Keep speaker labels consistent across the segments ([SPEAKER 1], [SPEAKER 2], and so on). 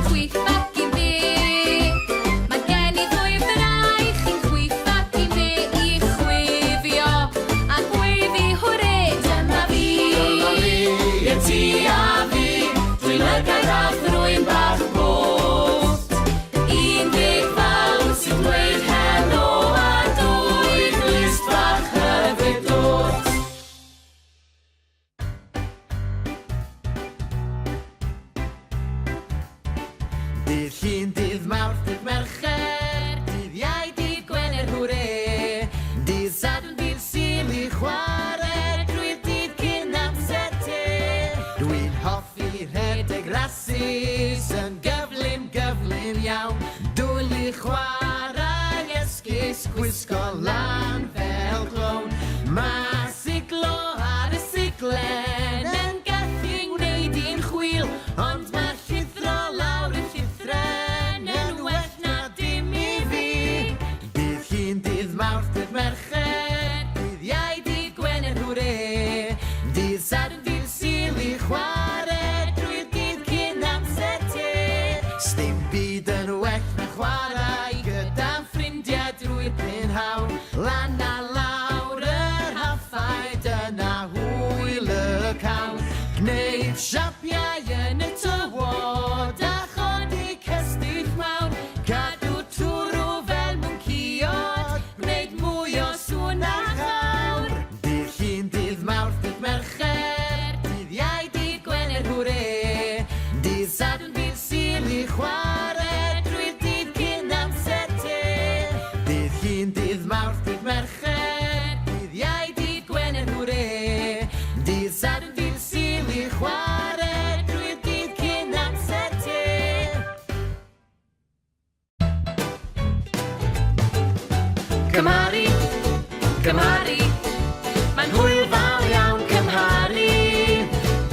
[SPEAKER 1] chwith ac i'r dde. Mae gen i ddwy fraich, un chwith ac un dde i chwifio a gweiddi hwre. Dyma fi.
[SPEAKER 2] Dyma fi, ie ti a fi, dwy lygaid a thrwyn bach post.
[SPEAKER 1] Un deg fawr sy'n dweud helo a dwy glust fach hyfryd dwt.
[SPEAKER 2] Dydd Llun, dydd Mawrth, dydd Mercher, dydd Iau, dydd Gwener, hwre! Dydd Sadwrn, dydd Sul i chwarae drwy'r dydd cyn amser te. Dwi'n hoffi rhedeg rasys yn gyflym, gyflym iawn. Dwlu chwarae esgus, gwisgo lan fel clown. Mae Siglo ar y siglen yn gallu ngwneud i'n chwil, ond mae llithro lawr y llithren yn well na dim i fi. Dydd Llun, dydd Mawrth, dydd Mercher, dydd Iau, dydd Gwener, hwre! Dydd Sadwrn, dydd Sul i chware drwy'r dydd cyn amser te. Sdim byd yn well na chwarae gyda'n ffrindiau drwy'r prynhawn, lan a lawr yr haffau, dyna hwyl y cawn. Gwneud siapiau yn y tywod a chodi cestyll mawr, cadw twrw fel mwncïod, gwneud mwy o sŵn na chawr. Dydd Llun, dydd Mawrth, dydd Mercher, dydd Iau, dydd Gwener, hwre! Dydd Sadwrn, dydd Sul i chwarae drwy'r dydd cyn amser te. Dydd Llun, dydd Mawrth, dydd Mercher, dydd Iau, dydd Gwener, hwre! Dydd Sadwrn, dydd Sul i chwarae drwy'r dydd cyn amser te.
[SPEAKER 1] Cymharu, cymharu, mae'n hwyl fawr iawn cymharu.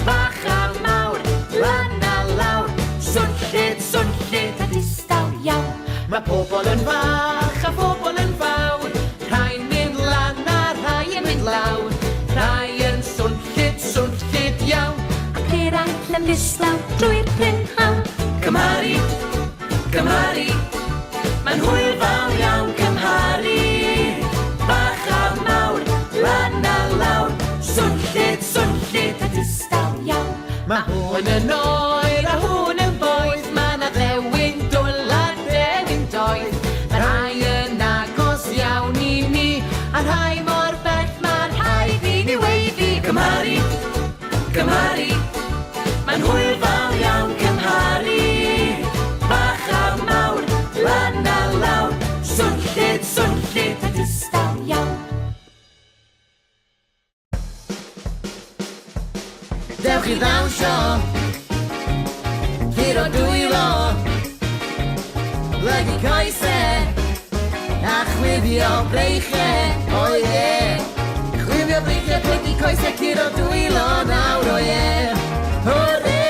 [SPEAKER 1] Bach a mawr, lan a lawr, swnllyd, swnllyd a distaw iawn.
[SPEAKER 2] Mae pobl yn fach a phobl yn fawr, rhai'n mynd lan a rhai yn mynd lawr, rhai yn swnllyd, swnllyd iawn.
[SPEAKER 1] Ac eraill yn ddistaw drwy'r prynhawn.
[SPEAKER 2] Cymharu, Cymharu, mae'n hwyl fawr iawn cymharu. Bach a mawr, lan a lawr, swnllyd, swnllyd
[SPEAKER 1] a distaw iawn.
[SPEAKER 2] Mae hwn yn oer a hwn yn boeth, mae 'na ddewin dwl a dewin doeth. Mae rhai yn agos iawn i ni, a rhai mor bell mae'n rhaid i ni weiddi. Cymharu, cymharu, Mae'n hwyl fawr iawn cymharu Bach a mawr, lan a lawr Swnllyd, swnllyd
[SPEAKER 1] a distaw iawn.
[SPEAKER 2] Dewch i ddawnsio, curo dwylo, blygu coese, a chwifio breiche, o ie. Chwifio breiche, plygu coese, curo dwylo nawr, o ie. Hwre!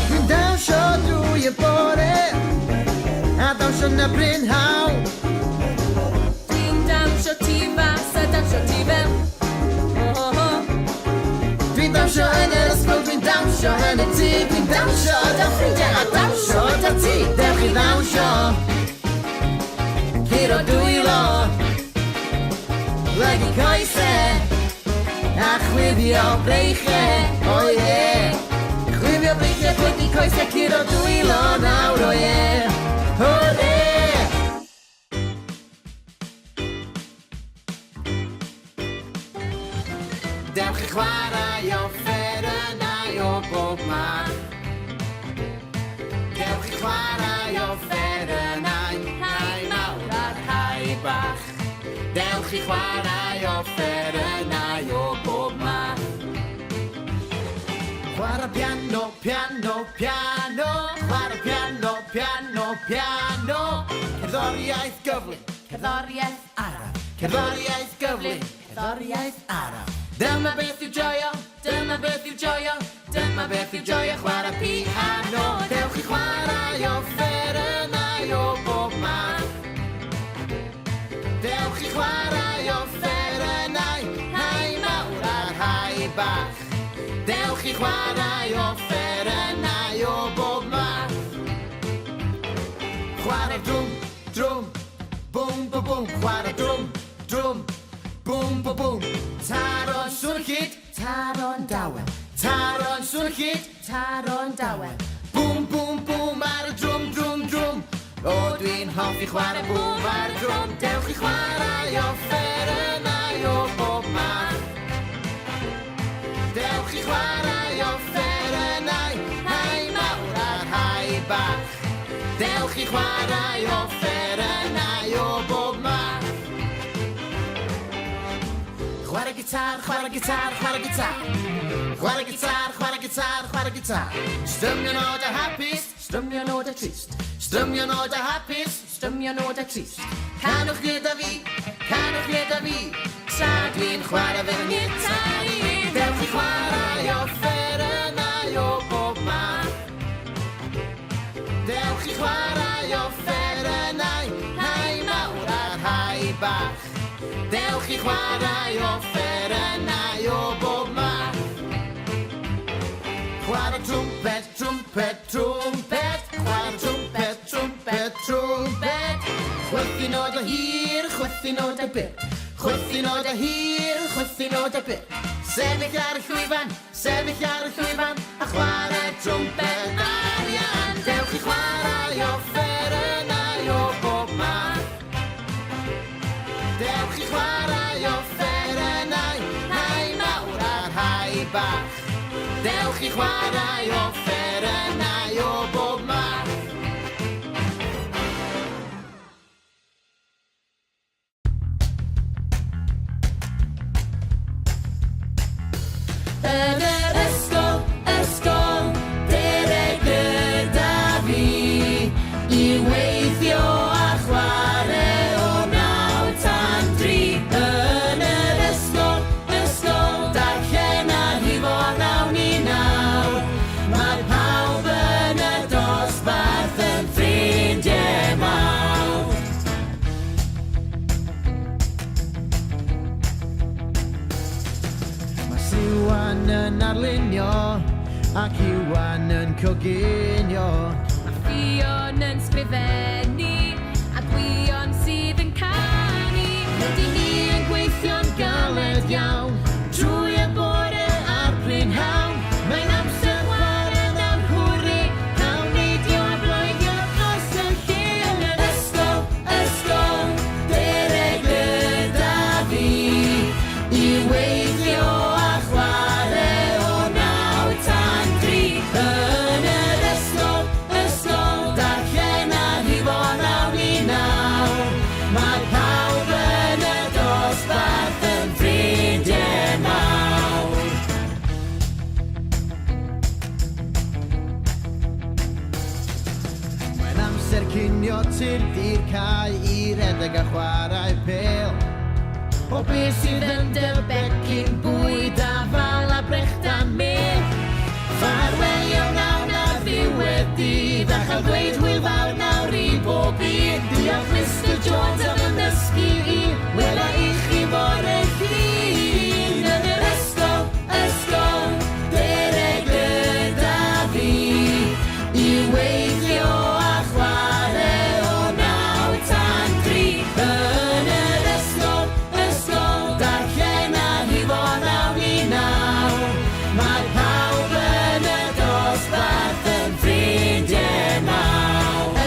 [SPEAKER 2] Dwi'n dawnsio drwy y bore, a dawnsio na brynhawn.
[SPEAKER 1] Dwi'n dawnsio tu fas a dawnsio tu fewn. Oh, oh, oh.
[SPEAKER 2] Dwi'n dawnsio yn yr ysgol, dwi'n dawnsio yn y tŷ, dwi'n dawnsio 'da ffrindiau a dawnsio 'da ti. Dewch i ddawnsio, curo dwylo, plygu coese, a chwifio breiche, o ie. Chwifio breiche, plygu coese, curo dwylo nawr, o ie. Hwre! Dewch i chwarae offerynnau o bob math. Dewch i chwarae offerynnau, rhai mawr a rhai bach. Dewch i chwarae offerynnau o bob math. Chwarae piano, piano, piano. Chwarae piano, piano, piano. Cerddoriaeth gyflym,
[SPEAKER 1] Cerddoriaeth
[SPEAKER 2] araf. Cerddoriaeth gyflym, cerddoriaeth araf. Dyma beth yw joio, dyma beth yw joio, dyma beth yw joio chwarae piano. Dewch i chwarae offerynnau o bob math. Dewch i chwarae offerynnau, rhai mawr a rhai bach. Dewch i chwarae offerynnau o bob math. Chwarae'r drwm, drwm, bwm, bwm, bwm. Chwarae drwm, drwm, bwm, bwm, bwm. Taro'n swnllyd, taro'n dawel. Taro'n swnllyd, taro'n dawel. Bwm, bwm, bwm ar y drwm, drwm, drwm. O, dwi'n hoffi chwarae bwm ar y drwm. Dewch i chwarae offerynnau o bob math. Dewch i chwarae offerynnau, rhai mawr a rhai bach. Dewch i chwarae offerynnau o bob math. Chwarae gitar, chwarae gitar, chwarae gitar. Chwarae gitar, chwarae gitar, chwarae gitar. Strymio nodau hapus, strymio nodau trist. Strymio nodau hapus, strymio nodau trist. Canwch gyda fi, canwch gyda fi, tra dwi'n chwarae fy ngitar i. Dewch i chwarae offerynnau o bob math. Dewch i chwarae offerynnau, rhai mawr a rhai bach. Dewch i chwarae offerynnau o bob math. Chwarae trwmped, trwmped, trwmped. Chwarae trwmped, trwmped, trwmped. Chwythu nodau hir, chwythu nodau byr. Chwythu nodau hir, chwythu nodau byr. Sefyll ar y llwyfan, sefyll ar y llwyfan, a chwarae trwmped arian. Dewch i chwarae offerynnau o bob math. Dewch i chwarae offerynnau, rhai mawr a rhai bach. Dewch i chwarae offerynnau o bob math. Yn yr ysgol, ysgol, dere gyda fi i weithio a chwarae o naw tan dri. Yn yr ysgol, ysgol, darllen a rhifo nawn i naw. Mae pawb yn y dosbarth yn ffrindiau mawr. Mae Siwan yn arlunio ac Iwan yn coginio.
[SPEAKER 1] Mae Ffion yn sgrifennu a Gwion sydd yn canu.
[SPEAKER 2] Rydyn ni yn gweithio'n galed iawn trwy y bore a'r prynhawn. Mae'n amser chwarae nawr, hwrê, cawn neidio a bloeddio dros y lle. Yn yr ysgol, ysgol, dere gyda fi i weithio a chwarae o naw tan dri. Yn yr ysgol, ysgol, darllen a rhifo nawn i naw. Mae pawb yn y dosbarth yn ffrindiau mawr. Mae'n amser cinio, tyrd i'r cae i redeg a chwarae pêl. O beth sydd yn dy becyn bwyd afal a brechdan mêl. Ffarwelio wnawn ar ddiwedd dydd a chael dweud hwyl fawr nawr i bob un. Diolch Mister Jones am fy nysgu i, wela i chi fore Llun. Yn yr ysgol, ysgol, dere gyda fi i weithio a chwarae o naw tan dri. Yn yr ysgol, ysgol, darllen a rhifo nawn i naw. Mae pawb yn y dosbarth yn ffrindiau mawr.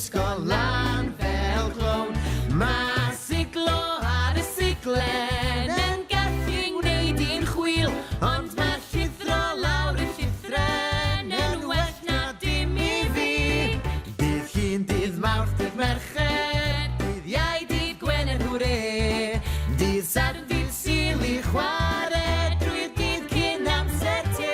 [SPEAKER 2] gwisgo lan fel clown. Mae siglo ar y siglen yn gallu ngwneud i'n chwil, ond mae llithro lawr y llithren yn well na dim i fi. Dydd Llun, dydd Mawrth, dydd Mercher, dydd Iau, dydd Gwener, hwre! Dydd Sadwrn, dydd Sul i chwarae drwy'r dydd cyn amser te.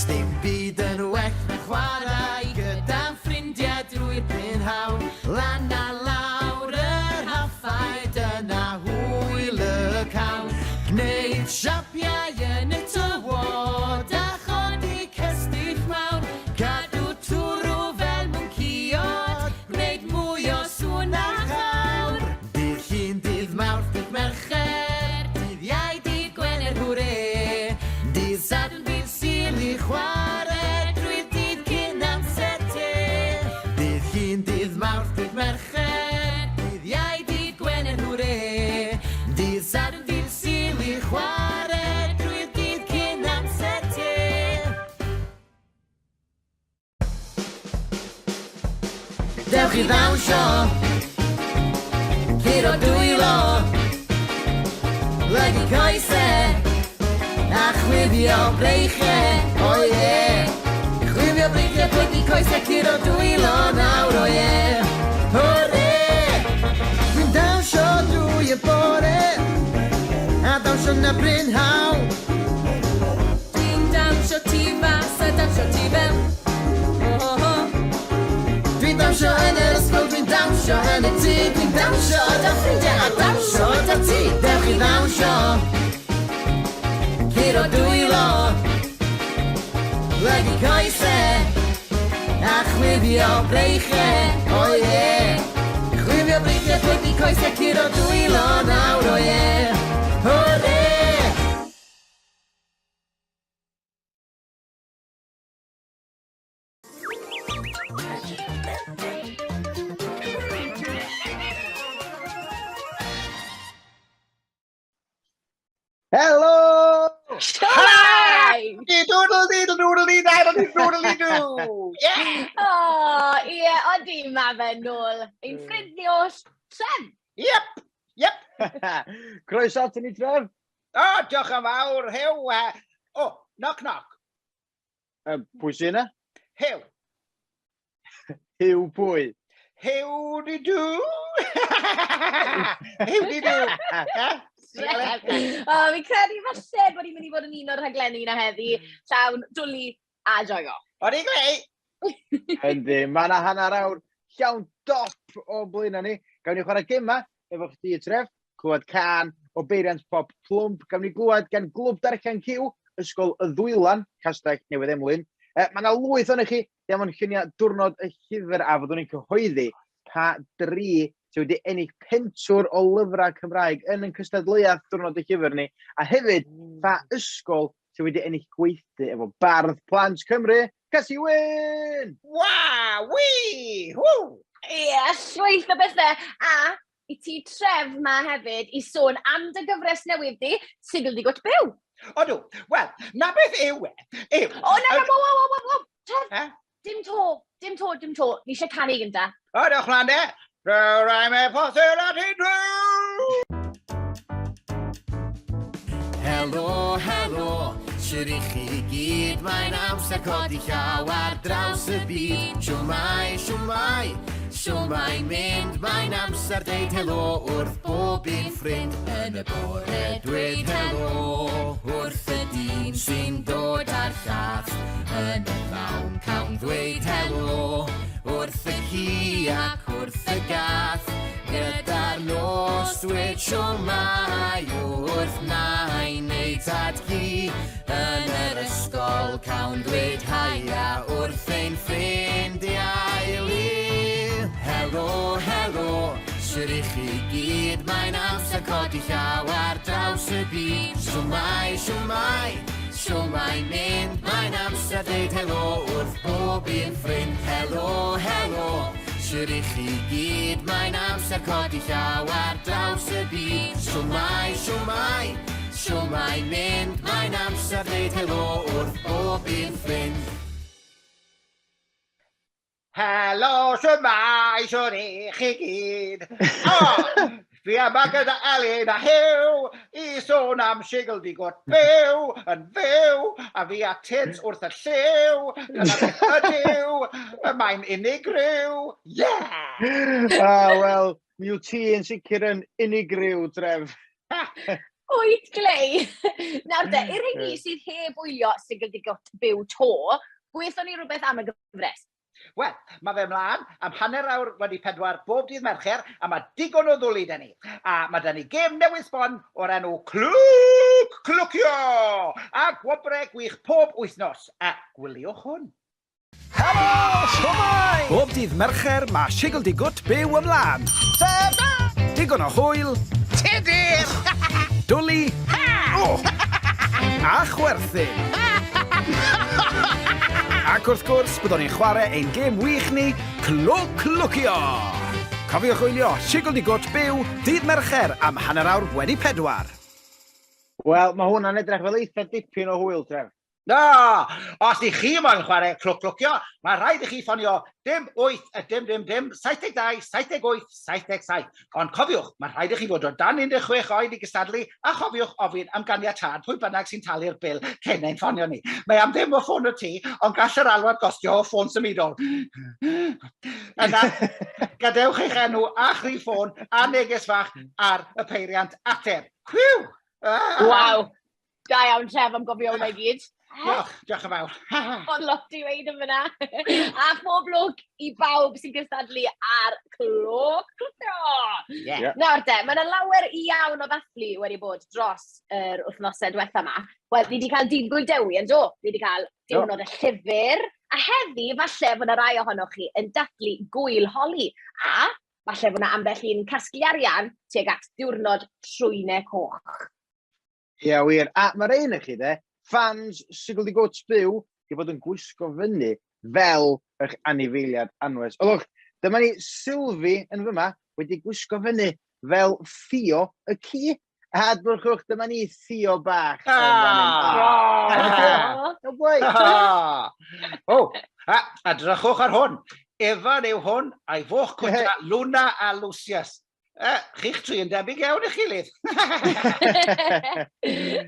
[SPEAKER 2] Sdim byd yn well na chwarae gyda'n ffrindiau drwy'r prynhawn. Lan a lawr yr haffau, dyna hwyl y cawn. Gwneud siapiau yn y tywod a chodi cestyll mawr. Cadw twrw fel mwncïod, gwneud mwy o sŵn na chawr. Dydd Llun, dydd Mawrth, dydd Mercher, dydd Iau, dydd Gwener, hwre! Dydd Sadwrn, dydd Sul i chwarae drwy'r dydd cyn amser te. Dydd Llun, dydd Mawrth, dydd Mercher, dydd Iau, dydd Gwener, hwre! Dydd Sadwrn, dydd Sul i chwarae drwy'r dydd cyn amser te. Dewch i ddawnsio, curo dwylo, plygu coese, a chwifio breichiau, o ie. Chwifio breichiau, plygu coese, curo dwylo nawr, o ie. Hwre! Dwi'n dawnsio drwy y bore, a dawnsio na brynhawn.
[SPEAKER 1] Dwi'n dawnsio tu fas a dawnsio tu fewn. Ho, ho, ho.
[SPEAKER 2] Dwi'n dawnsio yn yr ysgol, dwi'n dawnsio yn y tŷ, dwi'n dawnsio 'da ffrindiau a dawnsio 'da ti. Dewch i ddawnsio, curo dwylo, plygu coese, a chwifio breichiau, o ie. Chwifio breichiau, plygu coese, curo dwylo nawr, o ie. Hwre!
[SPEAKER 3] Helo!
[SPEAKER 4] Shwmae!
[SPEAKER 3] Doodle deedle doodle dee daddle dee doodle dee doo! Yeah!
[SPEAKER 4] O, ie, odi, mae fe nôl. Ein ffrind ni oll, Tref.
[SPEAKER 3] Yep! Yep!
[SPEAKER 5] Croeso ato ni, Tref.
[SPEAKER 3] O, diolch yn fawr, Huw. O, knock knock.
[SPEAKER 5] Pwy sy'n yna?
[SPEAKER 3] Huw.
[SPEAKER 5] Huw pwy?
[SPEAKER 3] Huw di dw. Huw di dw.
[SPEAKER 4] O, fi'n credu falle bod ni'n mynd i fod yn un o'r rhaglenni na heddi, llawn dwlu a joio.
[SPEAKER 3] O'n i'n greu!
[SPEAKER 5] Yndi, mae yna hanner awr llawn dop o blaen ni. Gawn ni chwarae gema efo chdi y tref, clywed can o beiriant pop plwmp. Gawn ni glywed gan Glwb Darllen Cyw, Ysgol y Ddwylan, Castell Newydd Emlyn. E, mae yna lwyth o'n chi, dim ond lluniau diwrnod y llyfr a fyddwn ni'n cyhoeddi pa dri sydd wedi ennill pentwr o lyfrau Cymraeg yn ein cystadleuaeth diwrnod y llyfr ni, a hefyd pa ysgol sydd wedi ennill gweithdy efo Bardd Plant Cymru, Casi Wyn!
[SPEAKER 3] Wa! Wee! Ww!
[SPEAKER 4] Ie, llwyth o bethau. A i ti Tref ma hefyd i sôn am dy gyfres newydd di, Sigl Di Gwt Byw.
[SPEAKER 3] Odw, wel, na beth yw e, yw...
[SPEAKER 4] O, na, na, wow, wow, wow, wow, Tref,
[SPEAKER 3] Eh?
[SPEAKER 4] dim to, dim to, dim to. Ni eisiau canu gynta.
[SPEAKER 3] O, diolch mlaen de. Rhaid me posib at i drw!
[SPEAKER 2] Helo, helo, shwd i chi gyd? Mae'n amser codi llaw ar draws y byd. Shwmae, shwmae, shwmae mynd? Mae'n amser deud helo wrth bob un ffrind. Yn y bore dweud helo wrth y dyn sy'n dod â'r llath. Yn y pnawn cawn ddweud helo wrth y ci ac wrth y gath. Gyda'r nos dweud shwmae wrth nain neu tad-cu. Yn yr ysgol cawn dweud haia wrth ein ffrindiau lu. Helo, helo, shwd i chi gyd? Mae'n amser codi llaw ar draws y byd. Shwmae, shwmae, shwmae mynd? Mae'n amser dweud helo wrth bob un ffrind. Helo, helo, shwd i chi gyd? Mae'n amser codi llaw ar draws y byd. Shwmae, shwmae, shwmae mynd? Mae'n amser dweud helo wrth bob un ffrind.
[SPEAKER 3] Helo, shwmae, shwd i chi gyd? O, fi yma gyda Elin a Huw i sôn am sigl di gwt byw, yn fyw, a fi a Tids wrth y lliw, dyna beth ydyw, y mae'n unigryw, yeah!
[SPEAKER 5] Ah, wel, mi wyt ti yn sicr yn unigryw, Tref.
[SPEAKER 4] Wyt, Glei! Nawr de, i'r rheini sydd heb wylio Sigl di Gwt Byw to, gweithio ni rhywbeth am y gyfres.
[SPEAKER 3] Wel, mae fe mlaen am 4:30 bob dydd Mercher, a mae digon o ddwli 'da ni. A mae 'da ni gêm newydd sbon o'r enw Clwc Clwcio! A gwobrau gwych pob wythnos. A gwyliwch hwn.
[SPEAKER 6] Helo, shwmae! Bob dydd Mercher mae Sigl Di Gwt byw ymlaen. Ta-da! Digon o hwyl.
[SPEAKER 3] Tudur!
[SPEAKER 6] Dwli. Ha! O! A chwerthin. Ac wrth gwrs, byddwn ni'n chwarae ein gêm wych ni, Clwc Clwcio! Cofiwch wylio Sigl Di Gwt byw dydd Mercher am 4:30.
[SPEAKER 5] Wel, mae hwnna'n edrych fel eitha dipyn o hwyl, Tref.
[SPEAKER 3] Na! Os i chi moyn chwarae clwc clwcio, mae rhaid i chi ffonio dim 8 y dim dim dim 72 78 77. Ond cofiwch, mae rhaid i chi fod o dan 16 oed i gystadlu a chofiwch ofyn am ganiatâd pwy bynnag sy'n talu'r bil cyn ein ffonio ni. Mae am ddim o ffôn y tŷ, ond gall yr alwad gostio o ffôn symudol. Yna, gadewch eich enw a rhif ffôn a neges fach ar y peiriant ateb. Whew!
[SPEAKER 4] Ah! Waw! Da iawn, Tref, am gofio hwnna i gyd.
[SPEAKER 3] Diolch, diolch yn fawr.
[SPEAKER 4] Oedd lot i weud yn fyna. A phob lwc i bawb sy'n cystadlu ar Clwc Clwcio.
[SPEAKER 3] Yeah.
[SPEAKER 4] Nawr de, mae yna lawer iawn o ddathlu wedi bod dros yr wythnosau diwetha yma. Wel, ni wedi cael Dydd Gŵyl Dewi yn do? Ni wedi cael Diwrnod y Llyfr. A heddi, falle fod yna rai ohonoch chi yn dathlu Gŵyl Holi. A falle fod yna ambell un casglu arian tuag at Diwrnod Trwynau Coch.
[SPEAKER 5] Ie, wir. A mae rei ohonoch chi, de, fans Sigl Di Gwt Byw, 'di bod yn gwisgo fyny fel eich anifeiliad anwes. O, lwch, dyma ni Sylvie yn fyma wedi gwisgo fyny fel Theo y ci. A drychwch, dyma ni Theo bach. yn fan hyn.
[SPEAKER 3] Ah!
[SPEAKER 5] Ah, No way.
[SPEAKER 3] Ah! O, a, a drychwch ar hwn. Evan yw hwn, a'i foch cwta Luna a Lucius. Chi'ch tri yn debyg iawn i'ch gilydd.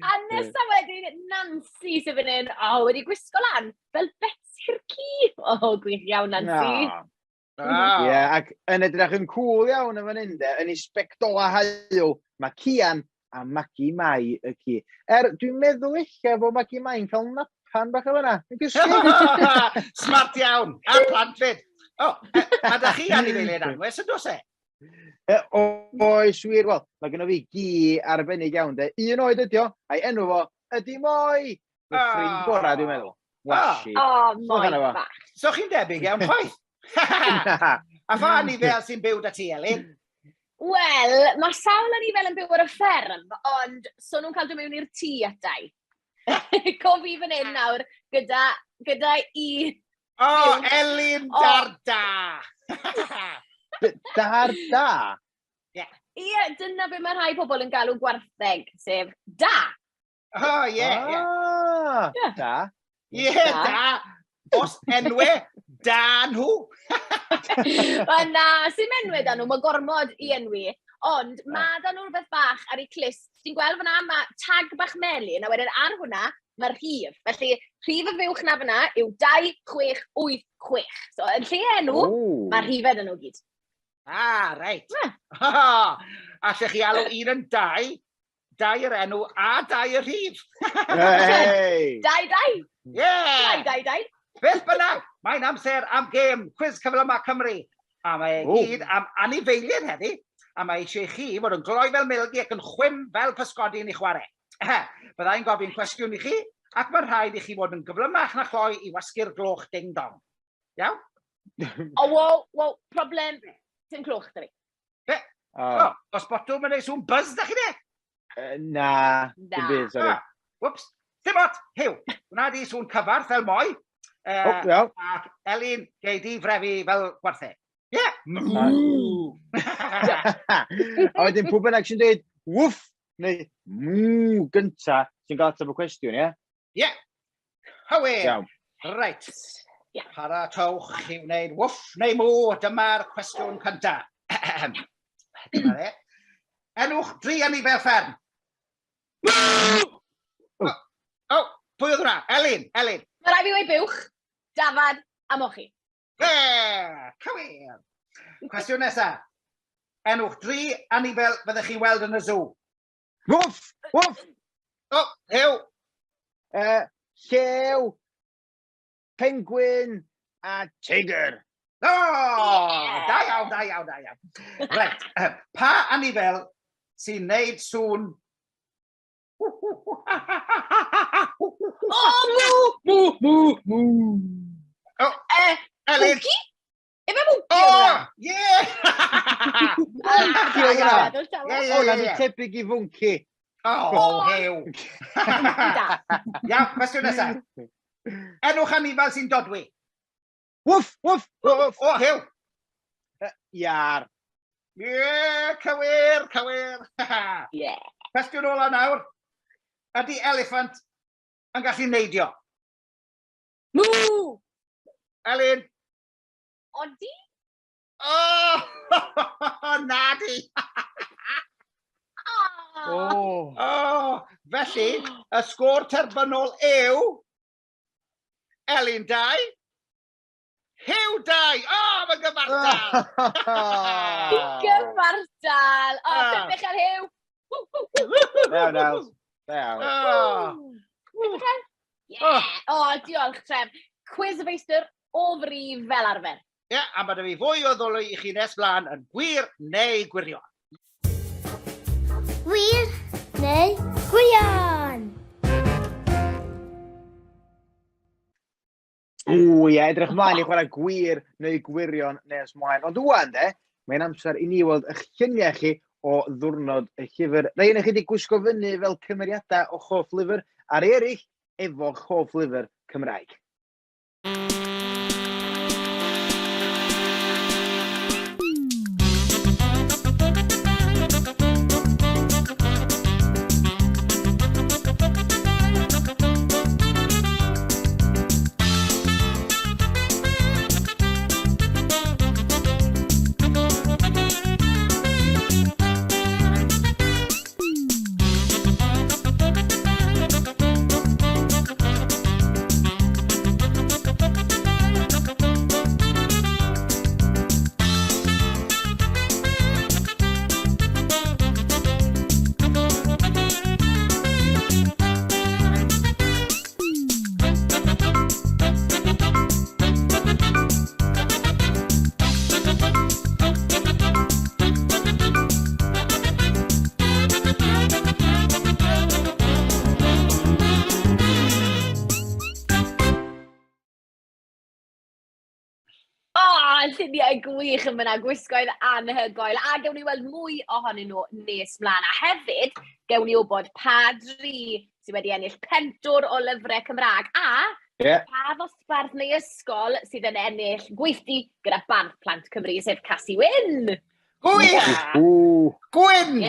[SPEAKER 4] A nesa wedyn, Nancy sydd fan hyn, oh, wedi gwisgo lan fel Betsy'r ci. O, oh, gwych iawn, Nancy.
[SPEAKER 5] Na.
[SPEAKER 3] Ah.
[SPEAKER 5] Ie, yeah, ac yn edrych yn cool iawn yn fan hyn, de, yn ei sbectola haul, mae Cian a Magi Mai y ci. Er, dwi'n meddwl eich bod Magi Mai'n cael napan bach o fyna. Yn gysgu.
[SPEAKER 3] Smart iawn, a plant fyd. O, oh, a da chi anifeiliaid anwes yn does e?
[SPEAKER 5] Oes wir, wel, mae gennym fi gi arbennig iawn, de. Un oed ydi o, a'i enw fo ydi Moi! Fy ffrind gorau, dwi'n meddwl. Washi.
[SPEAKER 4] O, Moi bach.
[SPEAKER 3] So chi'n debyg iawn chwaith. A pha anifeil sy'n byw da ti, Elin?
[SPEAKER 4] Wel, mae sawl anifeil yn byw ar y fferm, ond so nhw'n cael dod mewn i'r tŷ atai. Co fi fan hyn nawr, gyda, gyda i
[SPEAKER 3] O, oh, Elin dar da!
[SPEAKER 5] Dar da?
[SPEAKER 3] Ie.
[SPEAKER 4] Ie, dyna be mae rhai pobl yn galw gwartheg, sef da.
[SPEAKER 3] O, oh, ie, ie.
[SPEAKER 5] Ah, da.
[SPEAKER 3] Ie, da. Os enwe, da nhw.
[SPEAKER 4] Wel na, sy'n enwe da nhw, mae gormod i enwi. Ond mae da nhw rhywbeth bach ar eu clust. Ti'n gweld fyna, mae tag bach melyn, a wedyn ar hwnna, mae'r rhif. Felly, rhif y fuwch na fyna yw 2686. So, yn lle enw, mae'r rhifau dyn nhw gyd.
[SPEAKER 3] Ah, reit. Allech chi alw un yn dau, dau yr enw a dau y rhif.
[SPEAKER 5] Hey!
[SPEAKER 4] Dau, dau!
[SPEAKER 3] Yeah!
[SPEAKER 4] Dau, dau, dau.
[SPEAKER 3] Beth bynnag, mae'n amser am gêm Cwis Cyflyma Cymru. A mae e gyd am anifeiliaid heddi, a mae eisiau chi fod yn gloi fel milgi ac yn chwim fel pysgodyn i chwarae. Byddai'n gofyn cwestiwn i chi, ac mae'n rhaid i chi fod yn gyflymach na chloi i wasgu'r gloch ding-dong. Iawn?
[SPEAKER 4] O, wow, wow, problem. Dim clwch, da fi.
[SPEAKER 3] Be? O, os botwm yn ei sŵn buzz da chi de?
[SPEAKER 5] Na, dim byd, sori.
[SPEAKER 3] Ah, whoops. Dim ot, Huw, wna di sŵn cyfarth fel moi.
[SPEAKER 5] Oh, iawn.
[SPEAKER 3] Ac Elin, gei di frefi fel gwartheg. Ie! Yeah.
[SPEAKER 5] A wedyn pwy bynnag sy'n dweud wwff neu mw gynta sy'n cael ateb y cwestiwn, ie?
[SPEAKER 3] Ie. Hywyn.
[SPEAKER 5] Iawn.
[SPEAKER 3] Reit.
[SPEAKER 4] Yeah.
[SPEAKER 3] Paratowch i wneud wwff neu mw, dyma'r cwestiwn cyntaf. Dyma fe. Enwch dri anifail fferm. O, oh, pwy oedd hwnna? Elin, Elin.
[SPEAKER 4] Mae rhaid fi weud buwch, dafad a mochi.
[SPEAKER 3] E, cywir. Cwestiwn nesaf. Enwch dri anifail fyddech chi'n weld yn y zoo.
[SPEAKER 5] Wwff! Wwff!
[SPEAKER 3] O, oh, hew!
[SPEAKER 5] Llew, pengwin a teigr.
[SPEAKER 3] O, oh, da iawn, da iawn, da iawn. Reit, pa anifail sy'n neud sŵn...
[SPEAKER 4] O, mw!
[SPEAKER 5] Mw, mw, mw.
[SPEAKER 3] O, Elin.
[SPEAKER 4] Mwci? Efe mwci
[SPEAKER 3] O, ie!
[SPEAKER 5] Mwci oedd hwnna.
[SPEAKER 3] Ie,
[SPEAKER 5] O, na,
[SPEAKER 3] ie, ie.
[SPEAKER 5] tebyg i fwnci.
[SPEAKER 3] O, hew. Iawn, cwestiwn nesaf. Enwch anifail sy'n dodwy.
[SPEAKER 5] Wwff, wwff, wwff.
[SPEAKER 3] O, hew.
[SPEAKER 5] Iar.
[SPEAKER 3] Ie, cywir, cywir.
[SPEAKER 4] Ie.
[SPEAKER 3] Cwestiwn ola nawr. Ydy eliffant yn gallu neidio?
[SPEAKER 4] Mw!
[SPEAKER 3] Elin?
[SPEAKER 4] Odi?
[SPEAKER 3] O, na di.
[SPEAKER 5] Oh.
[SPEAKER 3] Oh, felly, y sgôr terfynol yw... Elin 2, Huw 2. O, oh, mae'n gyfartal!
[SPEAKER 4] Gyfartal! O, oh, tebyg ar Huw!
[SPEAKER 5] Iawn, iawn. Iawn.
[SPEAKER 4] Oh. Yeah. O, oh, diolch, Tref. Cwiz y feistr o fri fel arfer.
[SPEAKER 3] Ie, yeah, a mae 'da fi fwy o ddoleu i chi nes mlaen yn gwir neu gwirion.
[SPEAKER 7] Gwir neu gwirion?
[SPEAKER 5] Ww, ie, edrych mlaen i chwarae gwir neu gwirion nes mlaen. Ond ŵan, de, mae'n amser i ni weld eich lluniau chi o ddwrnod y llyfr. Rhai ohonoch chi wedi gwisgo fyny fel cymeriadau o'ch hoff lyfr, a rhai eraill efo'ch hoff lyfr Cymraeg.
[SPEAKER 4] O, lluniau gwych yn fyna, gwisgoedd anhygoel. A gewn ni weld mwy ohonyn nhw nes mlaen. A hefyd, gewn ni wybod pa dri sydd wedi ennill pentwr o lyfrau Cymraeg. A pa ddosbarth neu ysgol sydd yn ennill gweithdy gyda Bardd Plant Cymru, sef Casi Wyn.
[SPEAKER 3] Gwych! Gwyn!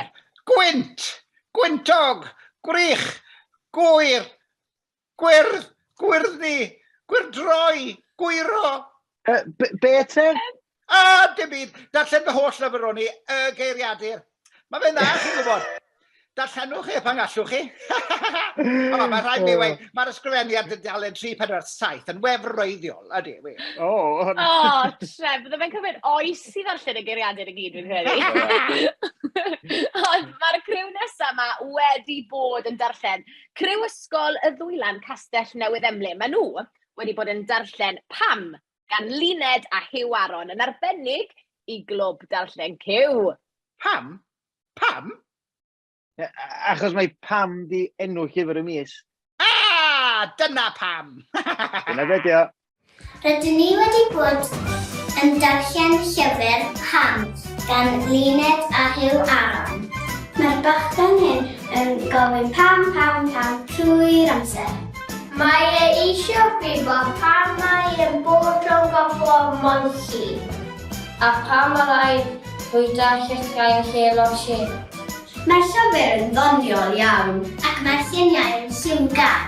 [SPEAKER 3] Gwynt! Gwyntog! Gwrych! Gwyr! Gwyrdd! Gwyrddni! Gwyrdroi! Gwyro!
[SPEAKER 5] Be te?
[SPEAKER 3] A, dim byd. Darllen fy holl lyfr o'n i, y geiriadur. Mae fe'n dda, chi'n gwybod. Darllenwch e pan gallwch chi. O, mae rhaid mi weud, mae'r ysgrifennu ar dudalen 347 yn wefreiddiol, ydy, wir.
[SPEAKER 5] O,
[SPEAKER 4] O, Tref, bydde fe'n cymryd oes i ddarllen y geiriadur i gyd, fi'n credu. Ond mae'r criw nesaf yma wedi bod yn darllen. Criw Ysgol y Ddwylan Castell Newydd Emlyn. Maen nhw wedi bod yn darllen Pam gan Luned a Huw Aaron, yn arbennig i Glwb Darllen Cyw.
[SPEAKER 3] Pam? Pam?
[SPEAKER 5] Achos mae Pam di enw llyfr y mis.
[SPEAKER 3] Ah, dyna pam!
[SPEAKER 5] Dyna be di o.
[SPEAKER 7] Rydyn ni wedi bod yn darllen llyfr Pam gan Luned a Huw Aaron. Mae'r bachgen hyn yn gofyn pam, pam, pam trwy'r amser. Mae e eisiau gwybod pam mae e'n bod tro'n gorfod molchi.
[SPEAKER 8] A pam ma raid bwyta llysiau yn lle losin.
[SPEAKER 7] Mae'r llyfr yn ddoniol iawn ac mae'r lluniau yn lliwgar.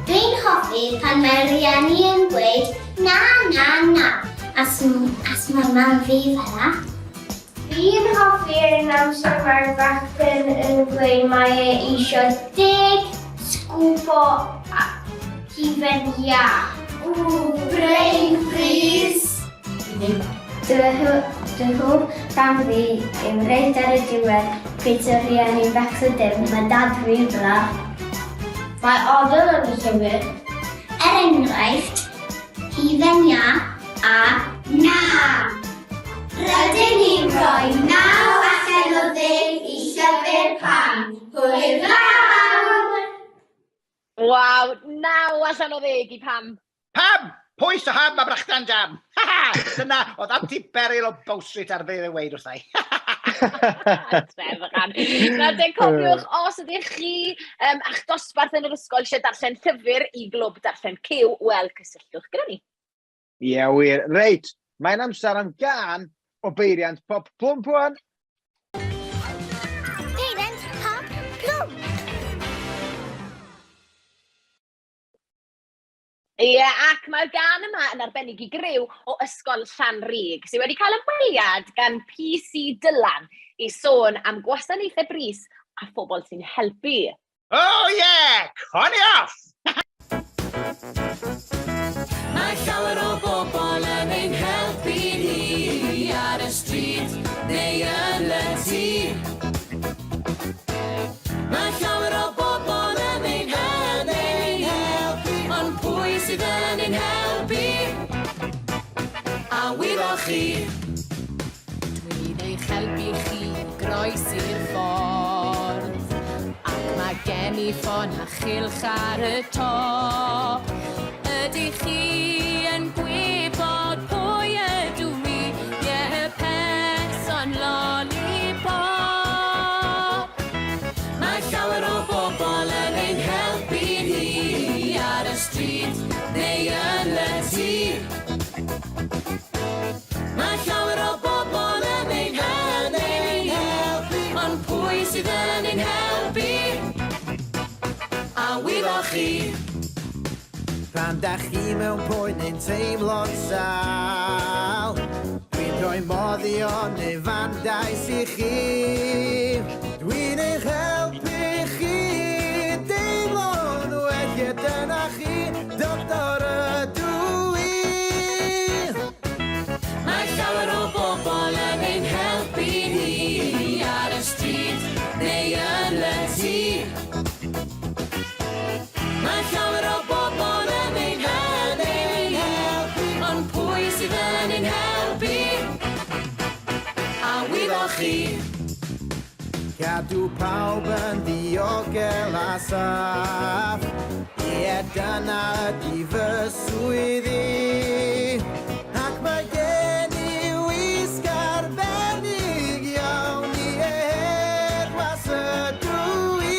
[SPEAKER 7] Dwi'n hoffi pan mae rhieni yn gweud na, na, na, as, as mae mam fi fel 'na.
[SPEAKER 8] Fi'n hoffi'r amser mae'r bachgen yn gweud mae e eisiau deg sgwp o hufen iâ.
[SPEAKER 7] Ooh, brain freeze!
[SPEAKER 8] Dy hoff fam fi yw reit ar y diwedd pryd sy'n rhieni'n becso dim, mae dad fi fel 'a. Mae odl yn y llyfr.
[SPEAKER 7] Er enghraifft, hufen iâ a na! Rydyn ni'n rhoi 9 allan o ddeg i llyfr Pam. Hwyl fawr!
[SPEAKER 4] Waw, 9 allan o ddeg i Pam.
[SPEAKER 3] Pam! Pwys o ham a brechdan jam! Ha ha! Dyna oedd Anti Beryl o Bow Street ar fydd ei weid wrtha i.
[SPEAKER 4] Trefan. Nawr te, cofiwch, os ydych chi a'ch dosbarth yn yr ysgol eisiau darllen llyfr i glwb darllen Cyw, wel, cysylltwch gyda ni.
[SPEAKER 5] Ie, yeah, wir. Reit, mae'n amser am gân o beiriant pop plwmp wan.
[SPEAKER 7] Peiriant pop plwmp!
[SPEAKER 4] Ie, yeah, ac mae'r gân yma yn arbennig i griw o Ysgol Llanrug, sydd wedi cael ymweliad gan PC Dylan i sôn am gwasanaethau brys a phobl sy'n helpu.
[SPEAKER 3] Oh yeah! Connie off!
[SPEAKER 2] Mae llawer o bobl yn ein helpu ni ar y stryd neu yn y tŷ. Mae llawer o bobl yn ein yn ein helpu, ond pwy sydd yn ein helpu? A wyddoch chi?
[SPEAKER 1] Dwi'n eich helpu chi groesi'r ffordd Ac mae gen i ffon a chylch ar y top Ydych chi yn gwybod pwy ydw i? Ie, y person lollipop
[SPEAKER 2] Mae llawer o bobl yn ein helpu ni ar y stryd neu yn y tŷ. Mae llawer o bobl yn ein yn ein helpu, ond pwy sydd yn ein helpu? A wyddoch chi?
[SPEAKER 6] Pan da chi mewn poen neu'n teimlo'n sâl, dwi'n rhoi moddion neu fandais i chi. Dwi'n eich helpu chi deimlo'n well, ie dyna chi, doctor ydw i.
[SPEAKER 2] Mae llawer o bobl yn ein helpu ni ar y stryd neu yn y tŷ. Mae llawer o bobl yn ein yn ein helpu, ond pwy sydd yn ein helpu? A wyddoch chi?
[SPEAKER 6] Cadw pawb yn ddiogel a saff. Ie, dyna ydi fy swydd i. Ac mae gen i wisg arbennig iawn i heddwas ydw i.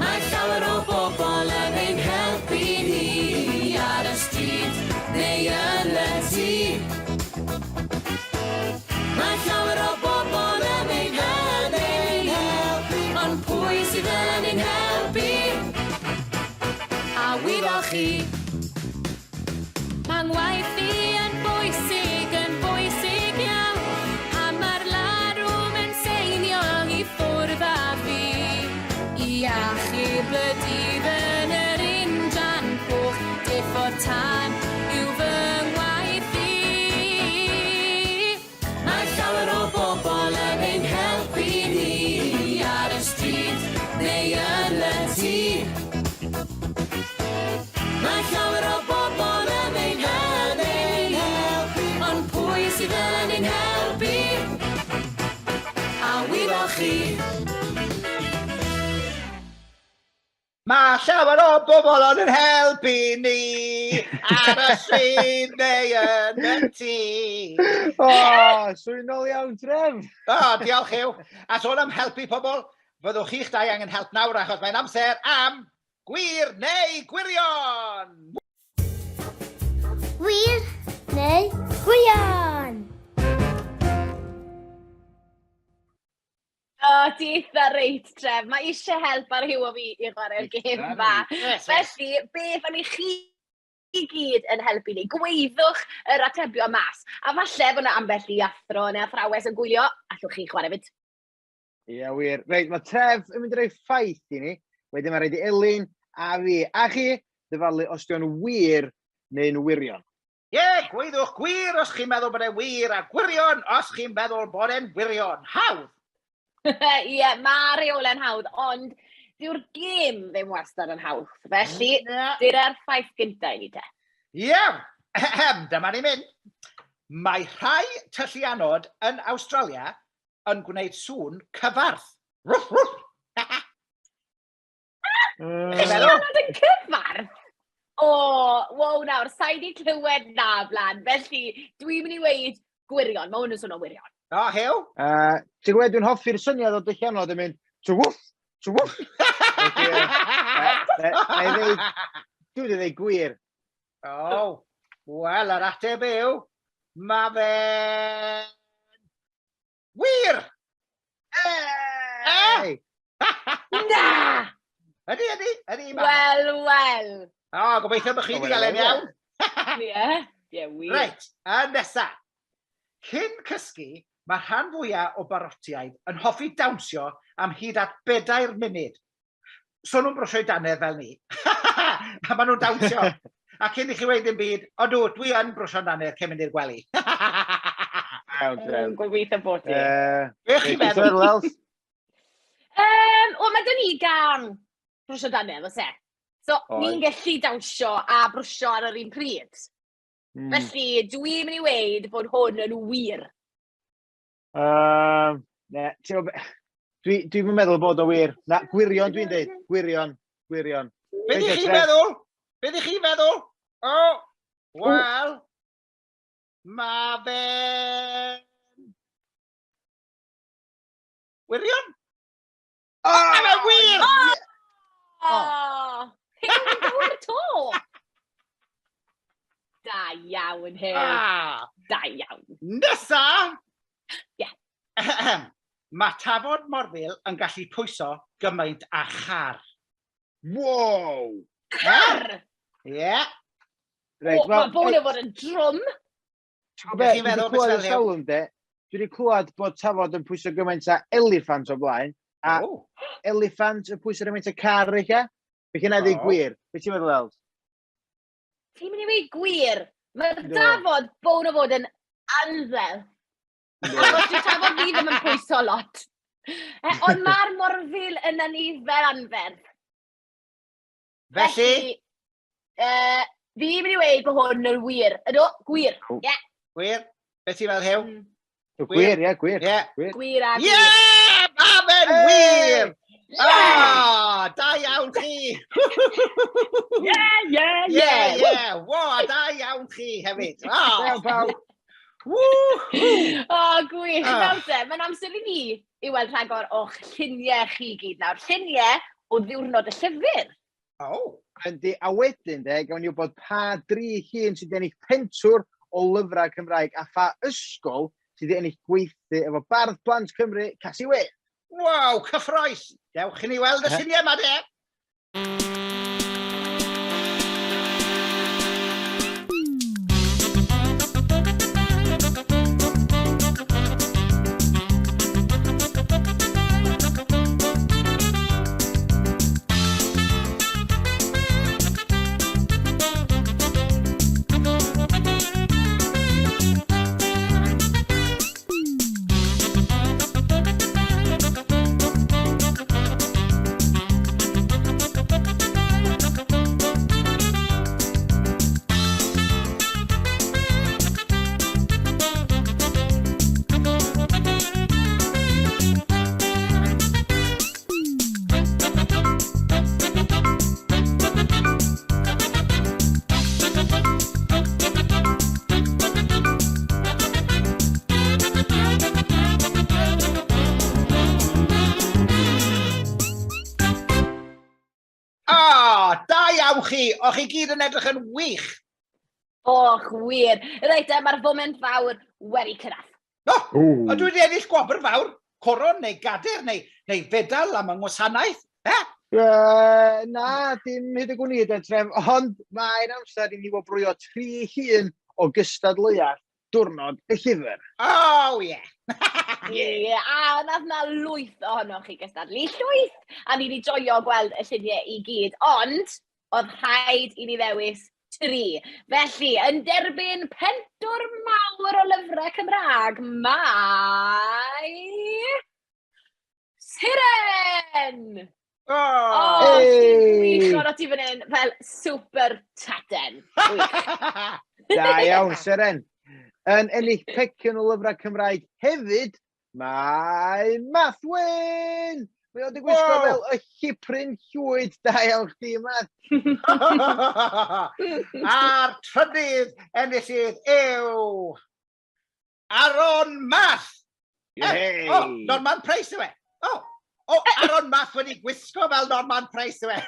[SPEAKER 2] Mae llawer o bobl yn ein helpu ni ar y stryd neu yn y tŷ. Mae llawer o bobl yn ein yn ein helpu, ond pwy sydd yn ein helpu? A wyddoch chi?
[SPEAKER 1] Mae ngwaith i yn bwysig, yn bwysig iawn, a mae'r larwm yn seinio i ffwrdd â fi. I achub y dydd yn yr injan coch, diffodd tân yw fy ngwaith i.
[SPEAKER 2] Mae llawer o bobl yn ein helpu ni ar y stryd neu yn y tŷ. Mae llawer o bobl yn ein yn ein helpu, ond pwy sydd yn ein helpu? A wyddoch chi?
[SPEAKER 3] Mae llawer o bobl ond yn helpu ni ar y stryd neu yn y tŷ.
[SPEAKER 5] O, swynol iawn, Tref.
[SPEAKER 3] O, diolch Huw. A sôn am helpu pobl, fyddwch chi'ch dau angen help nawr achos mae'n amser am Gwir neu Gwirion!
[SPEAKER 7] Gwir neu Gwirion!
[SPEAKER 4] O, ti eitha reit, Tref. Mae eisiau help ar Huw a fi i chwarae'r gêm ma. Felly, beth am i chi i gyd yn helpu ni? Gweiddwch yr atebion mas. A falle bod yna ambell i athro neu athrawes yn gwylio, allwch chi chwarae fyd.
[SPEAKER 5] Ie, wir. Reit, mae Tref yn mynd i roi ffaith i ni. Wedyn mae rhaid i Elin a fi a chi ddyfalu os dio'n wir neu'n wirion.
[SPEAKER 3] Ie, yeah, gweiddwch gwir os chi'n meddwl bod e'n wir, a gwirion os chi'n meddwl bod e'n wirion. Hawdd!
[SPEAKER 4] Ie, yeah, mae reolau'n hawdd, ond dyw'r gêm ddim wastad yn hawdd. Felly, yeah. dyna'r ffaith gyntaf i ni te.
[SPEAKER 3] Ie, yeah. dyma ni'n mynd. Mae rhai tylluanod yn Awstralia yn gwneud sŵn cyfarth. Rwff, rwff!
[SPEAKER 4] Chi'n meddwl? Siarad yn cyfarth? O, wow nawr, sa'i di clywed na blaen. Felly, dwi'n mynd i weid gwirion. Mae hwn yn swnio'n wirion.
[SPEAKER 3] O, Huw?
[SPEAKER 5] Ti'n gwybod, dwi'n hoffi'r syniad o dylluanod yn mynd, twwff, twwff. Felly, Dwi'n mynd i ddeud gwir.
[SPEAKER 3] O, wel, yr ateb yw, mae fe... Wir!
[SPEAKER 5] Hey!
[SPEAKER 4] Na!
[SPEAKER 3] Ydy, ydy, ydy.
[SPEAKER 4] Wel, wel.
[SPEAKER 3] O, gobeithio bod chi wedi cael e'n iawn.
[SPEAKER 4] Ie, ie, wir.
[SPEAKER 3] Reit, y nesa. Cyn cysgu, mae rhan fwyaf o barotiaid yn hoffi dawnsio am hyd at bedair munud. So nhw'n brwsio'u dannedd fel ni. a maen nhw'n dawnsio. A cyn i chi weud ddim byd, odw, dwi yn brwsio'n dannedd cyn mynd i'r gwely.
[SPEAKER 5] Iawn, Trev.
[SPEAKER 4] Gobeithio bod ti.
[SPEAKER 3] Be chi'n meddwl?
[SPEAKER 4] Wel, mae dyn ni gan brwsio dannedd, oes e? So, ni'n gallu dawnsio a brwsio ar yr un pryd. Felly, dwi'n mynd i weud bod hwn yn wir.
[SPEAKER 5] Ne, ti'n gwbod be- dwi'm yn meddwl bod o wir. Na, gwirion dwi'n deud. Gwirion, gwirion.
[SPEAKER 3] Be ddych chi'n meddwl? Be ddych chi'n meddwl? O, wel, ma fe... Wirion?
[SPEAKER 5] O,
[SPEAKER 3] oh, mae'n wir!
[SPEAKER 4] O! Oh. Hyn yn gywir to! Da iawn, Huw. Ah. Da iawn.
[SPEAKER 3] Nesa!
[SPEAKER 4] Ie.
[SPEAKER 3] Yeah. Mae tafod morfil yn gallu pwyso gymaint â char.
[SPEAKER 5] Wow!
[SPEAKER 4] Car?
[SPEAKER 3] Ie. Yeah.
[SPEAKER 5] Reit,
[SPEAKER 4] well, mae bod yn fod yn drwm.
[SPEAKER 5] Ti'n gwybod beth, dwi wedi clywed ers talwm de, dwi wedi clywed bod tafod yn pwyso gymaint â eliffant o blaen, a oh. eliffant yn pwyso gymaint â car eich e? Felly na i oh. gwir. Be ti'n meddwl, Els?
[SPEAKER 4] Ti'n mynd i weud gwir? Mae'r dafod bod o fod yn anferth. Achos dwi tafod fi ddim yn pwyso lot. E, ond mae'r morfil yn anifail anferth.
[SPEAKER 3] Felly?
[SPEAKER 4] Felly fi'n mynd i weud bod hwn yn wir. Ydw, gwir. Ie. Yeah.
[SPEAKER 3] Gwir? Beth ti'n meddwl, Huw?
[SPEAKER 5] Gwir, ie, gwir.
[SPEAKER 3] Ie.
[SPEAKER 5] Gwir.
[SPEAKER 4] Gwir a gwir.
[SPEAKER 3] Ie! Ma fe'n wir! Ah, da iawn chi!
[SPEAKER 4] Ie, ie,
[SPEAKER 3] ie! Ie, ie! Wo, da iawn chi hefyd.
[SPEAKER 5] Da iawn, pawb.
[SPEAKER 3] Woo!
[SPEAKER 4] O, gwych. Ah. Nawr te, mae'n amser i ni i weld rhagor o'ch lluniau chi gyd nawr. Lluniau o ddiwrnod y llyfr.
[SPEAKER 3] O.
[SPEAKER 5] Yndi, a wedyn de, gawn ni wybod pa dri llun sydd wedi ennill pentwr o lyfrau Cymraeg a pha ysgol sydd wedi ennill gweithdy efo Bardd Plant Cymru, Casi Wyn.
[SPEAKER 3] Waw, cyffroes! Dewch i ni weld y lluniau yma de! O, da iawn chi! O, chi gyd yn edrych yn wych!
[SPEAKER 4] Och, wir. Reit, e, mae'r foment fawr wedi cyrraedd.
[SPEAKER 3] O, oh, dwi wedi ennill gwobr fawr. coron neu gader neu, neu fedal am yng ngwasanaeth? Eh?
[SPEAKER 5] Na, dim hyd y gwn i, de Tref, ond mae'n amser i ni wobrwyo tri hun o gystadleuaeth diwrnod y llyfr.
[SPEAKER 3] Oh, yeah!
[SPEAKER 4] Ie, yeah, a nath na lwyth ohonoch chi gystadlu, llwyth! A ni wedi joio gweld y lluniau i gyd, ond oedd rhaid i ni ddewis tri. Felly, yn derbyn pentwr mawr o lyfrau Cymraeg, mae... Siren!
[SPEAKER 3] Oh!
[SPEAKER 4] Oh, ti'n wych o'n ti fan hyn fel super taten.
[SPEAKER 5] Da iawn, Seren. Yn ennill pecyn o lyfrau Cymraeg hefyd, mae Mathwyn! Mae o wedi gwisgo fel y llipryn llwyd. Da iawn chdi, Math.
[SPEAKER 3] A'r trydydd enillydd yw... Aaron Math!
[SPEAKER 5] Hey.
[SPEAKER 3] Oh, Norman Price yw e. Oh, oh, Aaron Math wedi gwisgo fel Norman Price yw e.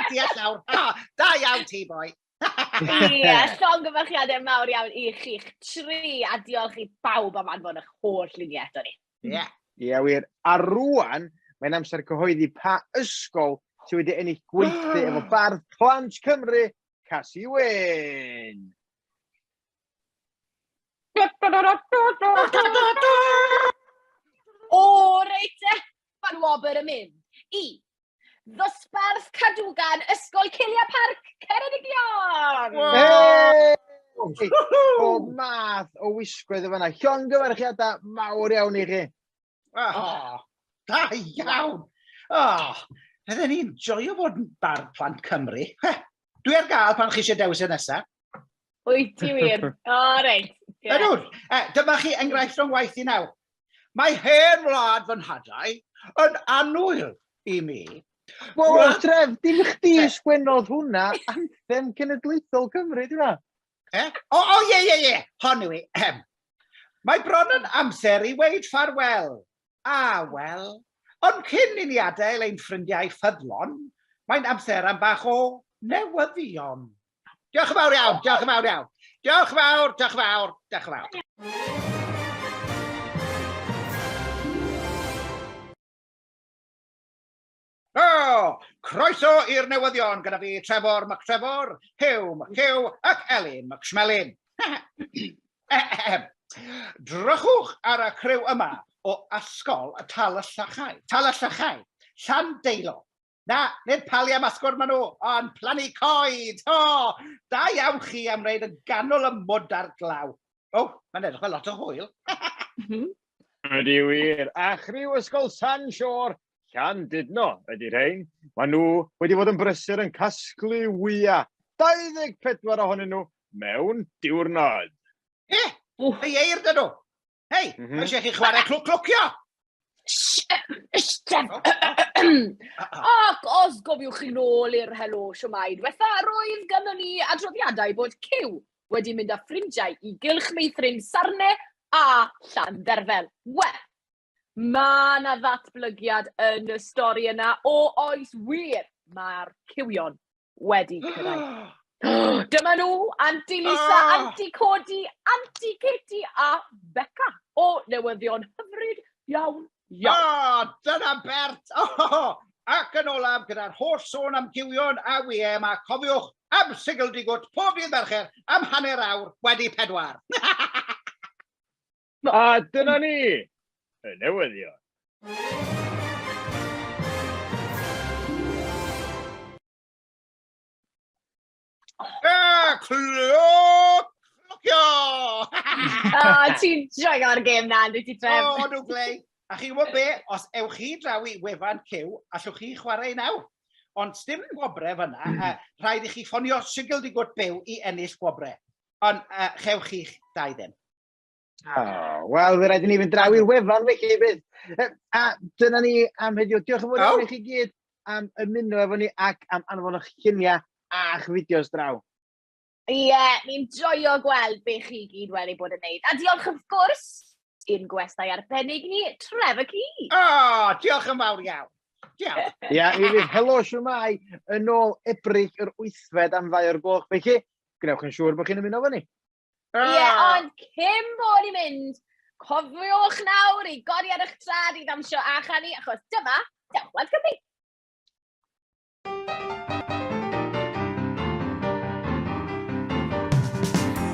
[SPEAKER 3] Diolch nawr. Oh, da iawn ti, boi.
[SPEAKER 4] Ie, llongyfarchiadau mawr iawn i chi'ch tri, a diolch i bawb am anfon eich holl luniau ato ni.
[SPEAKER 3] Ie.
[SPEAKER 5] Ie, wir. A rwan, mae'n amser cyhoeddi pa ysgol sydd wedi ennill gweithdy efo bardd plant Cymru, Casi Wyn.
[SPEAKER 4] O, reit te, mae'r wobr yn mynd i Ddosbarth Cadwgan Ysgol Cilia Parc, Ceredigion!
[SPEAKER 5] Hey! Pob math o wisgoedd o fanna. Llongyfarchiadau mawr iawn i chi.
[SPEAKER 3] Oh, da iawn! Oh, fydden ni'n joio bod yn bardd plant Cymru. Dwi ar gael pan chi eisiau dewis y nesaf.
[SPEAKER 4] Wyt ti wir? O, reit.
[SPEAKER 3] Yeah. Ydw, dyma chi enghraifft o'n waith i nawr. Mae hen wlad fy nhadau yn annwyl i mi.
[SPEAKER 5] Wel, well, Tref, dim chdi sgwennodd hwnna, anthem cenedlaethol Cymru, di hwnna?
[SPEAKER 3] Eh? O, o, ie, ie, ie, hon yw i. Ehem. Mae bron yn amser i weud ffarwel. A, wel, ond cyn i ni adael ein ffrindiau ffyddlon, mae'n amser am bach o newyddion. Diolch yn fawr iawn, diolch yn fawr iawn. Diolch yn fawr, diolch yn fawr, diolch yn fawr. O, croeso i'r newyddion gyda fi Trefor McTrefor, Huw McHugh ac Elin McSmelin. Drychwch ar y criw yma o Ysgol Tal y Llachau, Tal y Llachau, Llandeilo. Na, nid palu am asgwrn maen nhw, ond plannu coed! O, da iawn chi am wneud yn ganol y mwd a'r glaw. O, mae'n edrych fel lot o hwyl.
[SPEAKER 4] Mhm.
[SPEAKER 5] Ydy wir. A chriw Ysgol San Siôr, Llandudno ydy rhein. Maen nhw wedi bod yn brysur yn casglu wya. 24 ohonyn nhw mewn diwrnod.
[SPEAKER 3] E, ei eir dyn nhw. Hei, mm -hmm. mae eisiau chi chwarae clwc clwcio!
[SPEAKER 4] Ac os gofiwch chi nôl i'r Helo Siwmai diwetha, roedd ganddo ni adroddiadau bod Cyw wedi mynd â ffrindiau i gylch meithrin Sarne a Llandderfel. Wel, mae yna ddatblygiad yn y stori yna o oes wir. Mae'r cywion wedi cyrraedd. Dyma nhw, Anti Lisa, oh. Anti Cody, Anti Katie a Becca o newyddion hyfryd iawn, iawn.
[SPEAKER 3] Oh, dyna Bert! Oh, ac yn olaf, gyda'r holl sôn am gywion a wyau yma, cofiwch am sigl digwt pob dydd Mercher am hanner awr wedi pedwar.
[SPEAKER 5] A dyna ni, y newyddion.
[SPEAKER 3] Ah, cloc! Clocio!
[SPEAKER 4] O, ti'n joio'r gêm na, dwi ti tref.
[SPEAKER 3] O, nhw glei. A chi'n gwybod be? Os ewch chi draw i wefan Cyw, allwch chi chwarae nawr. Ond sdim gwobre fyna, uh, rhaid i chi ffonio sigl di gwt byw i ennill gwobre. Ond uh, chewch chi'ch dau ddim.
[SPEAKER 5] Oh, wel, fe rhaid i ni fynd draw i'r wefan felly bydd. A dyna ni am heddiw. Diolch yn fawr iawn i chi gyd am ymuno efo ni ac am anfon eich lluniau a'ch fideos draw.
[SPEAKER 4] Ie, yeah, ni'n joio gweld be chi gyd wedi bod yn neud. A diolch wrth gwrs i'n gwestai arbennig ni, Trevor Key.
[SPEAKER 3] O, oh, diolch yn fawr iawn. Diolch.
[SPEAKER 5] Ie, yeah, mi fydd Helo Siwmai yn ôl Ebrill yr wythfed am ddau o'r gloch. Felly, gwnewch yn siŵr bod chi'n ymuno efo ni.
[SPEAKER 4] Ie, yeah, ond cyn bod ni'n mynd, Cofiwch nawr i godi ar eich trad i ddawnsio a chanu, achos dyma Dewch Blant Cymru!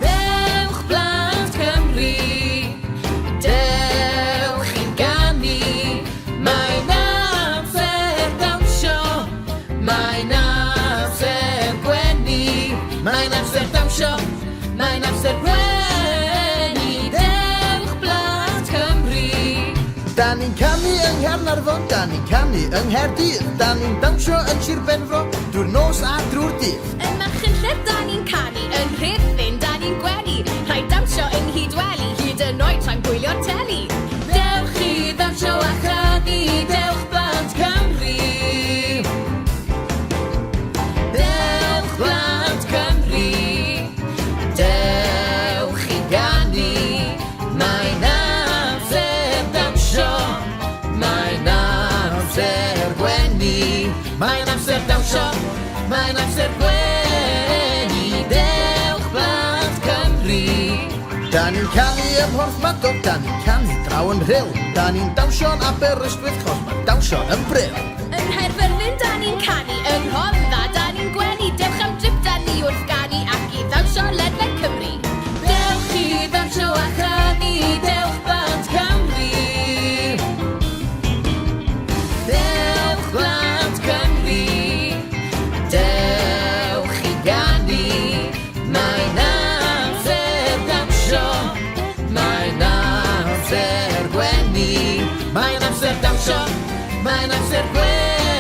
[SPEAKER 1] Dewch blant Cymru, dewch i'n ganu. Mae'n amser dawnsio, mae'n amser gwenu. Mae'n amser dawnsio, mae'n amser gwenu. Dewch blant Cymru.
[SPEAKER 2] Da ni'n canu yng Nghaernarfon, da ni'n canu yng Nghaerdydd, da ni'n dawnsio yn Sir Benfro, drwy'r nos a drwy'r dydd.
[SPEAKER 1] Yn Machynlleth da ni'n canu, yn Rhuthun da ni'n gwenu, rhaid dawnsio yng Nghydweli, hyd yn oed tra'n gwylio'r teli. Dewch i ddawnsio a chanu, dewch blant Cymru. Dewch blant Cymru, dewch i ganu. Mae'n amser dawnsio, mae'n amser gwenu.
[SPEAKER 2] Mae'n amser dawnsio, mae'n amser gwenu. Dewch blant Cymru. Da ni'n canu ym Mhorthmadog, da ni'n canu draw yn Rhyl. Da ni'n dawnsio'n Aberystwyth, chos mae dawnsio yn bril.
[SPEAKER 1] Yng Nghaerfyrddin da ni'n canu, yng Rhondda da ni'n gwenu. Dewch am drip da ni wrth ganu ac i ddawnsio ledled Cymru. Dewch i ddawnsio a chanu, dewch blant Cymru. Dewch blant Cymru, dewch i ganu. Mae'n amser dawnsio, mae'n amser gwenu.
[SPEAKER 2] Mae'n amser dawnsio, mae'n amser gwenu.